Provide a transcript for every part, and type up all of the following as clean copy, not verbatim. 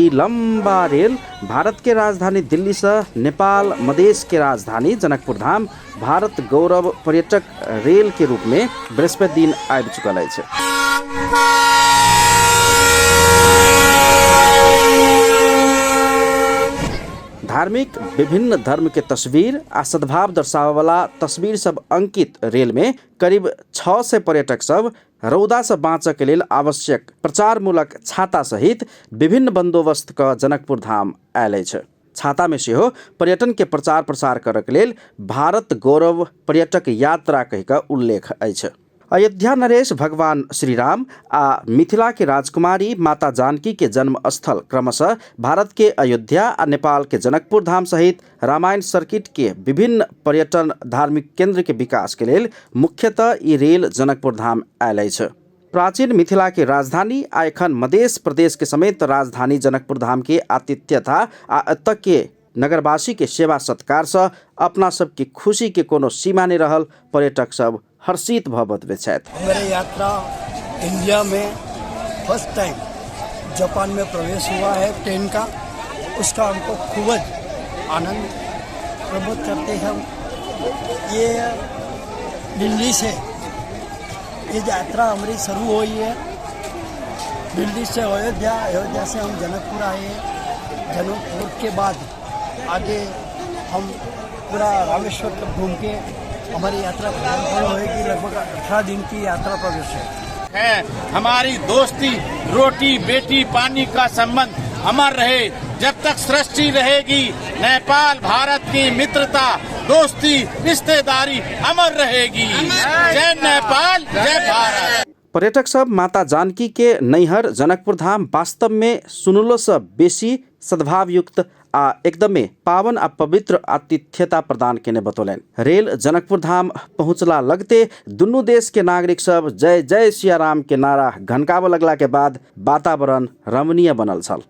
ई लंबा रेल भारत के राजधानी दिल्ली से नेपाल मधेश के राजधानी जनकपुर धाम भारत गौरव पर्यटक रेल के रूप में बृहस्पति दिन आबि चुकल अछि। धार्मिक विभिन्न धर्म के तस्वीर आ सद्भाव दर्शावे वाला तस्वीर सब अंकित रेल में करीब 600 पर्यटक सब रौदा से बाँचऽ के लेल आवश्यक प्रचारमूलक छाता सहित विभिन्न बंदोबस्त क जनकपुर धाम आयल अछि। छाता में सेहो पर्यटन के प्रचार प्रसार करऽ के लेल भारत गौरव पर्यटक यात्रा कहि कऽ उल्लेख अछि। अयोध्या नरेश भगवान श्री राम आ मिथिला के राजकुमारी माता जानकी के जन्म स्थल क्रमशः भारत के अयोध्या आ नेपाल के जनकपुर धाम सहित रामायण सर्किट के विभिन्न पर्यटन धार्मिक केंद्र के विकास के लेल मुख्यतः ई रेल जनकपुर धाम आयल अछि। प्राचीन मिथिला के राजधानी आ एखन मधेश प्रदेश के समेत राजधानी जनकपुर धाम के आतिथ्यता आ एतय के नगरवासी के सेवा सत्कार से अपना सबके खुशी के कोनो सीमा नहीं रहल पर्यटक सब हर्षित भ बतबै छथि। हमारे यात्रा इंडिया में फर्स्ट टाइम जापान में प्रवेश हुआ है ट्रेन का, उसका हमको खूब आनंद प्रमोद करते हैं हम। ये दिल्ली से ये यात्रा हमारी शुरू हुई है। दिल्ली से अयोध्या, अयोध्या से हम जनकपुर आए हैं। जनकपुर के बाद आगे हम पूरा रामेश्वर तक घूम के हमारी यात्रा पूर्ण होगी। लगभग 18 दिन की यात्रा प्रवेश है। है हमारी दोस्ती, रोटी बेटी पानी का संबंध अमर रहे जब तक सृष्टि रहेगी। नेपाल भारत की मित्रता, दोस्ती, रिश्तेदारी अमर रहेगी। जय नेपाल, जय भारत। पर्यटक सब माता जानकी के नैहर जनकपुर धाम वास्तव में सुनलो से बेसी सद्भावयुक्त आ एकदमे पावन आ पवित्र आतिथ्यता प्रदान केने बतौलनि। रेल जनकपुर धाम पहुँचला लगते दुनू देश के नागरिक सब जय जय सियाराम के नारा घनकाबऽ लगला के बाद वातावरण रमणीय बनल छल।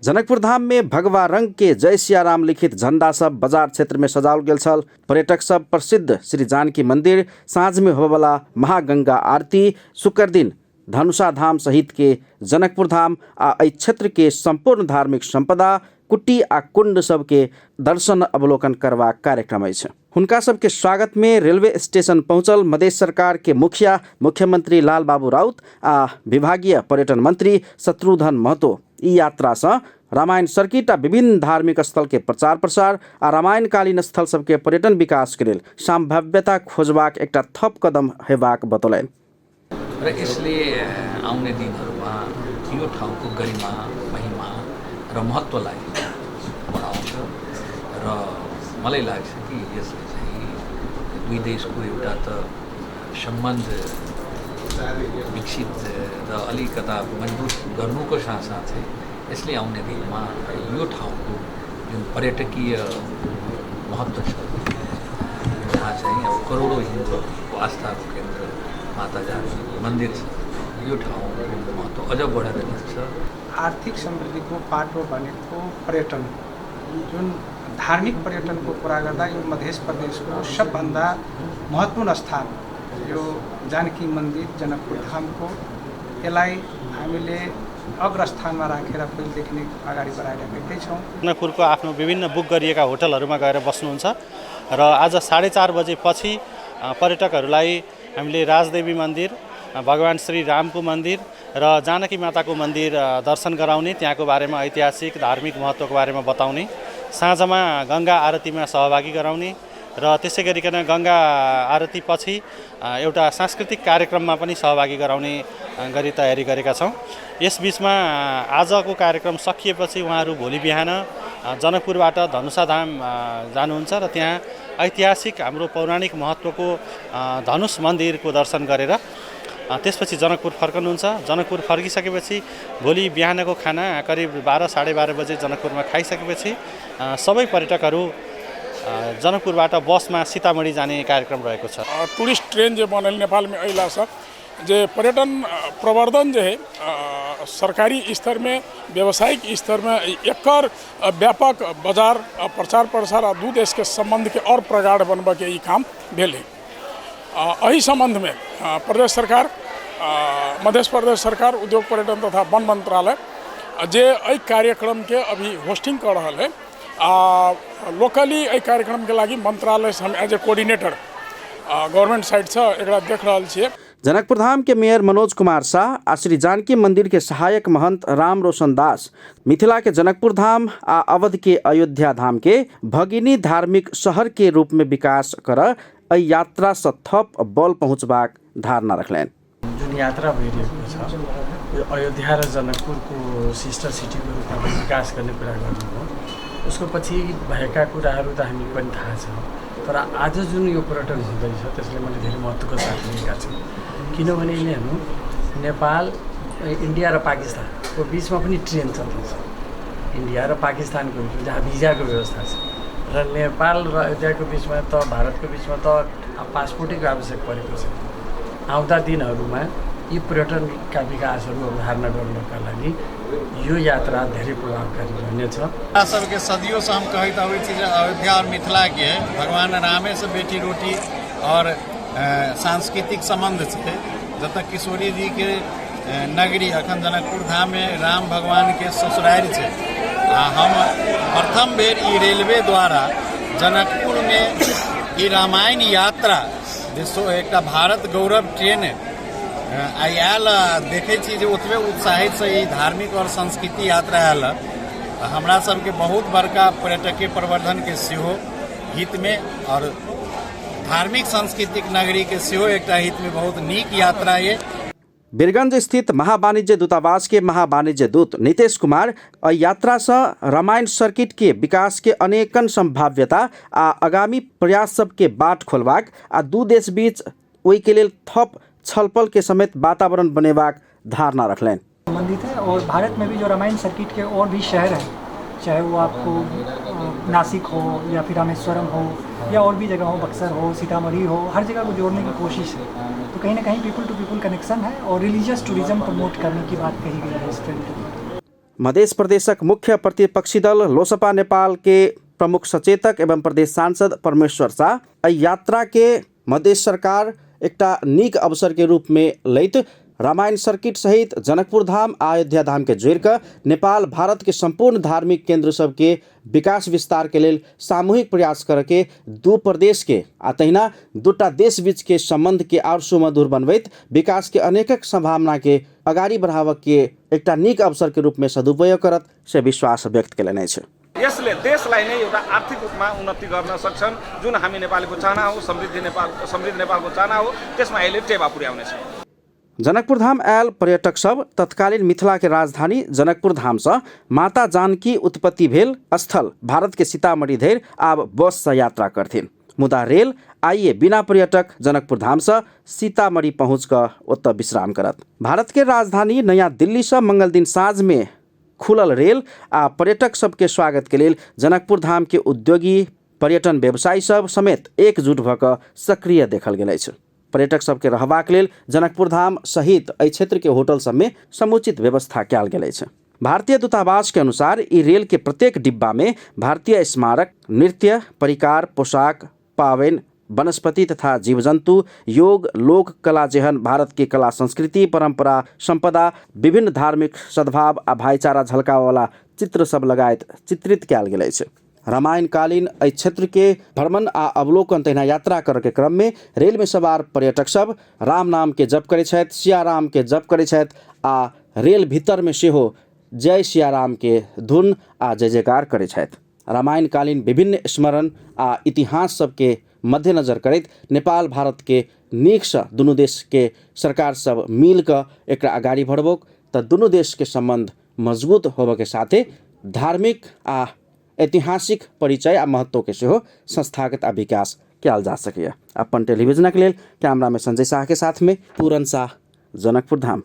जनकपुर धाम में भगवा रंग के जय सियाराम लिखित झंडा सब बाजार क्षेत्र में सजाओल गेल छल। पर्यटक सब प्रसिद्ध श्री जानकी मंदिर, साँझ में होबयवला महागंगा आरती, शुक्र दिन धनुषा धाम सहित के जनकपुर धाम आ एहि क्षेत्र के संपूर्ण धार्मिक संपदा, कुटी आ कुंड सबके दर्शन अवलोकन करबाक कार्यक्रम अछि। हुनका सबके स्वागत में रेलवे स्टेशन पहुंचल मधेश सरकार के मुखिया मुख्यमंत्री लाल बाबू राउत आ विभागीय पर्यटन मंत्री शत्रुघ्न महतो ई यात्रा से रामायण सर्किट आ विभिन्न धार्मिक स्थल के प्रचार प्रसार आ रामायणकालीन स्थल सबके पर्यटन विकास के लेल संभाव्यता खोजबाक एकटा थप कदम हेबाक बतौलनि। र यसले आउने दिनहरूमा यो ठाउँको गरिमा, महिमा र महत्त्वलाई बढाउँछ र मलाई लाग्छ कि यसले चाहिँ दुई देशको एउटा त सम्बन्ध विकसित र अलिकता मजबुत गर्नुको साथसाथै यसले आउने दिनमा यो ठाउँको जुन पर्यटकीय महत्त्व छ, जहाँ चाहिँ अब करोडौँ हिन्दूको आस्थाको केन्द्र माता जानकी मन्दिर छ, यो ठाउँको महत्त्व अझ बढेर जान्छ। आर्थिक समृद्धिको पाटो भनेको पर्यटन, जुन धार्मिक पर्यटनको कुरा गर्दा यो मध्य प्रदेशको सबभन्दा महत्त्वपूर्ण स्थान यो जानकी मन्दिर जनकपुर धामको, यसलाई हामीले अग्रस्थानमा राखेर पहिलेदेखि नै अगाडि बढाइराखेकै छौँ। जनकपुरको आफ्नो विभिन्न बुक गरिएका होटलहरूमा गएर बस्नुहुन्छ र आज 4:30 बजेपछि पर्यटकहरूलाई हामीले राजदेवी मन्दिर, भगवान श्री रामको मन्दिर र जानकी माताको मन्दिर दर्शन गराउने, त्यहाँको बारेमा ऐतिहासिक धार्मिक महत्त्वको बारेमा बताउने, साँझमा गङ्गा आरतीमा सहभागी गराउने र त्यसै गरिकन गङ्गा आरतीपछि एउटा सांस्कृतिक कार्यक्रममा पनि सहभागी गराउने गरी तयारी गरेका छौँ। यसबिचमा आजको कार्यक्रम सकिएपछि उहाँहरू भोलि बिहान जनकपुरबाट धनुषाधाम जानुहुन्छ र त्यहाँ ऐतिहासिक हाम्रो पौराणिक महत्त्वको धनुष मन्दिरको दर्शन गरेर त्यसपछि जनकपुर फर्कनुहुन्छ। जनकपुर फर्किसकेपछि भोलि बिहानको खाना करिब 12 12:30 बजे जनकपुरमा खाइसकेपछि सबै पर्यटकहरू जनकपुरबाट बसमा सीतामढ़ी जाने कार्यक्रम रहेको छ। टुरिस्ट ट्रेन जे बनल नेपालमे अयलासँ जे पर्यटन प्रवर्धन जे है सरकारी स्तरमे, व्यावसायिक स्तरमे एकर व्यापक बाजार प्रचार प्रसार आ दू देशके सम्बन्धके आओर प्रगाढ़ बनबऽके ई काम भेलै। एहि सम्बन्धमे प्रदेश सरकार, मध्य प्रदेश सरकार, उद्योग पर्यटन तथा वन मंत्रालय जे एहि कार्यक्रमके अभी होस्टिंग कऽ रहल है आ लोकली एहि कार्यक्रमके लागि मंत्रालयसँ हम एज ए कोऑर्डिनेटर गवर्नमेंट साइडसँ एकरा देख रहल छियै। जनकपुर धाम के मेयर मनोज कुमार शाह आ श्री जानकी मंदिर के सहायक महंत राम रोशन दास मिथिला के जनकपुर धाम आ अवध के अयोध्या धाम के भगिनी धार्मिक शहर के रूप में विकास कर एहि यात्रा से थप बल पहुँचबाक धारणा रखलनि। जुन यात्रा भइरहेको छ यो अयोध्या र जनकपुरको सिस्टर सिटीको रूपमा विकास गर्ने कुरा गर्नु हो, उसको पछि भएका कुराहरू त हामीलाई पनि थाहा छ, तर आज जुन यो पर्यटन हुँदैछ त्यसले मैले धेरै महत्त्वको साथ लिएका छु। किनभने यसले हेर्नु, नेपाल, इन्डिया र पाकिस्तानको बिचमा पनि ट्रेन चल्दैछ, इन्डिया र पाकिस्तानको बिचमा जहाँ भिजाको व्यवस्था छ, र नेपाल र अयोध्याको बिचमा त, भारतको बिचमा त पासपोर्टैको आवश्यक परेको छ। आउँदा दिनहरूमा यी पर्यटनका विकासहरू अवधारणा गर्नका लागि यो यात्रा धेरै प्रभावकारी रहनेछ। हमरा सबके सदियों से हम कहैत अबै छी जे अयोध्या और मिथिला के भगवान रामे से बेटी रोटी और सांस्कृतिक संबंध छै। जतऽ किशोरी जी के नगरी अखन जनकपुर धाम में राम भगवान के ससुरारि छै आ हम प्रथम बेर ई रेलवे द्वारा जनकपुर में ई रामायण यात्रा जे एकटा भारत गौरव ट्रेन आइ आयल, देखै छी जे ओतबे उत्साहित से ई धार्मिक और सांस्कृतिक यात्रा आयल। हमरा सबके बहुत बड़का पर्यटकीय प्रवर्धन के सेहो हित में और धार्मिक सांस्कृतिक नगरी के सेहो एकटा हित में बहुत नीक यात्रा ये। बीरगंज स्थित महावाणिज्य दूतावास के महावाणिज्य दूत नीतीश कुमार एहि यात्रा से रामायण सर्किट के विकास के अनेकन संभाव्यता आ आगामी प्रयास सबके बाट खोलबाक आ दू देश बीच ओहि के लेल थप छलफल के समेत वातावरण बनेबाक धारणा रखलनि। संबंधित है और भारत में भी जो रामायण सर्किट के और भी शहर हैं, चाहे वो आपको नासिक हो या फिर रामेश्वरम हो या और भी जगह हो, बक्सर हो, सीतामढ़ी हो, हर जगह को जोड़ने की कोशिश है। तो कहीं ना कहीं पीपल टू पीपल कनेक्शन है और रिलीजियस टूरिज्म प्रमोट करने की बात कही गई है इस ट्रेन के। मध्य प्रदेशक मुख्य प्रतिपक्षी दल लोसपा नेपाल के प्रमुख सचेतक एवं प्रदेश सांसद परमेश्वर शाह एहि यात्रा के मध्य सरकार एकटा नीक अवसर के रूप में लैत रामायण सर्किट सहित जनकपुर धाम आ अयोध्या धाम के जोड़ि कऽ नेपाल भारत के संपूर्ण धार्मिक केंद्र सबके विकास विस्तार के लेल सामूहिक प्रयास करऽ के दू प्रदेश के आ तहिना दूटा देश बीच के संबंध के आओर सुमधुर बनबैत विकास के अनेकक संभावना के अगाडि बढ़ाबऽ के एकटा नीक अवसर के रूप में सदुपयोग करत से विश्वास व्यक्त केलनि अछि। यसले देशलाई नै एउटा आर्थिक रूपमा उन्नति गर्न सक्छन्, जुन हामी नेपालीको चाहना हो, समृद्ध नेपालको चाहना हो, त्यसमा यसले टेवा पुर्याउनेछ। जनकपुर धाम आयल पर्यटक सब तत्कालीन मिथिला के राजधानी जनकपुर धाम से माता जानकी उत्पत्ति भेल स्थल भारत के सीतामढ़ी धरि आब बस से यात्रा करथिन, मुदा रेल आइए बिना पर्यटक जनकपुर धाम से सीतामढ़ी पहुँच कऽ ओतऽ विश्राम करत। भारत के राजधानी नया दिल्ली से मंगल दिन साँझ में खुलल रेल आ पर्यटक सबके स्वागत के लेल जनकपुर धाम के उद्योगी पर्यटन व्यवसायी सब समेत एकजुट भऽ कऽ सक्रिय देखल गेल अछि। पर्यटक सबके रहबाक लेल जनकपुर धाम सहित एहि क्षेत्र के होटल सबमे समुचित व्यवस्था कयल गेल अछि। भारतीय दूतावास के अनुसार ई रेल के प्रत्येक डिब्बा में भारतीय स्मारक, नृत्य, परिकार, पोशाक, पावनि, वनस्पति तथा जीवजंतु, योग, लोक कला जेहन भारत के कला संस्कृति, परंपरा, संपदा, विभिन्न धार्मिक सद्भाव आ भाईचारा झलकावला चित्र सब लगायत चित्रित कयल गेल अछि। रामायणकालीन एहि क्षेत्र के भ्रमण आ अवलोकन तहिना यात्रा करऽ के क्रम में रेल में सवार पर्यटक सब राम नाम के जप करै छथि, सियाराम के जप करै छथि आ रेल भीतर में सेहो जय सियाराम के धुन आ जय जयकार करै छथि। रामायणकालीन विभिन्न स्मरण आ इतिहास सबके मद्देनजर करैत नेपाल भारत के नीकसँ दुनू देश के सरकार सब मिल कऽ एकरा अगाडि बढ़बोक तऽ दुनू देश के संबंध मजबूत होबऽ के साथे धार्मिक आ ऐतिहासिक परिचय आ महत्व के सेहो संस्थागत आ विकास कयल जा सकैए। अपन टेलीविजनक लेल कैमरा में संजय शाह के साथ में पूरन शाह, जनकपुर धाम।